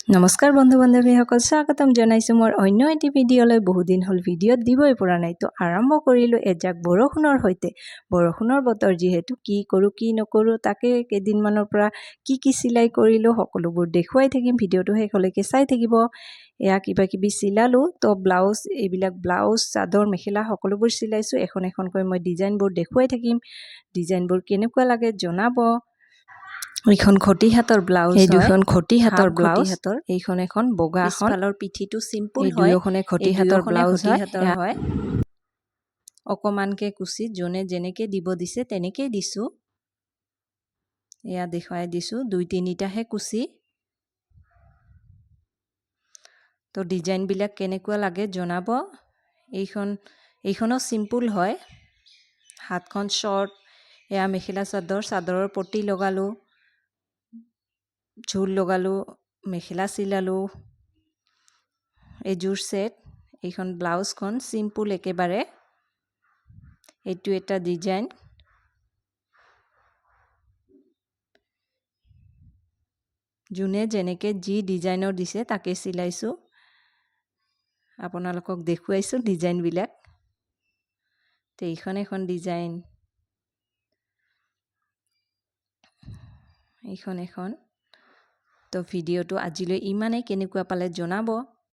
নমস্কাৰ বন্ধু বান্ধৱীসকল, স্বাগতম জনাইছোঁ মোৰ অন্য এটি ভিডিঅ'লৈ। বহুদিন হ'ল ভিডিঅ'ত দিবই পৰা নাই, তো আৰম্ভ কৰিলোঁ এজাক বৰষুণৰ সৈতে। বৰষুণৰ বতৰ যিহেতু, কি কৰোঁ কি নকৰোঁ, তাকে কেইদিনমানৰ পৰা কি কি চিলাই কৰিলোঁ সকলোবোৰ দেখুৱাই থাকিম। ভিডিঅ'টো শেষলৈকে চাই থাকিব। এয়া কিবা কিবি চিলালোঁ, তো ব্লাউজ, এইবিলাক ব্লাউজ, চাদৰ মেখেলা সকলোবোৰ চিলাইছোঁ। এখন এখনকৈ মই ডিজাইনবোৰ দেখুৱাই থাকিম। ডিজাইনবোৰ কেনেকুৱা লাগে জনাব। এইখন ঘটি হাতৰ ব্লাউজ। এই দুখন ঘটি হাতৰ ব্লাউজ। এইখন এখন বগা এখন। পিছফালৰ পিঠিটো চিম্পুল এই হয়। দুয়োখনে ঘটি এই হাতৰ দুয়োখনে ব্লাউজ ঘটি হয়। হাতৰ হয়। অকণমানকৈ কুচি যোনে যেনেকৈ দিব দিছে তেনেকেই দিছোঁ। এয়া দেখুৱাই দিছোঁ, দুই তিনিটাহে কুচি। তো ডিজাইনবিলাক কেনেকুৱা লাগে জনাব। এইখনো চিম্পুল হয়, হাতখন শ্বৰ্ট। এয়া মেখেলা চাদৰ, চাদৰৰ পটি লগালোঁ, ঝোল লগালোঁ, মেখেলা চিলালোঁ, এযোৰ ছেট। এইখন ব্লাউজখন চিম্পুল একেবাৰে। এইটো এটা ডিজাইন। যোনে যেনেকৈ যি ডিজাইনৰ দিছে তাকে চিলাইছোঁ। আপোনালোকক দেখুৱাইছোঁ ডিজাইনবিলাক। তো এইখন এখন ডিজাইন, এইখন এখন। তো ভিডিঅ'টো আজিলৈ ইমানেই, কেনেকুৱা পালে জনাব।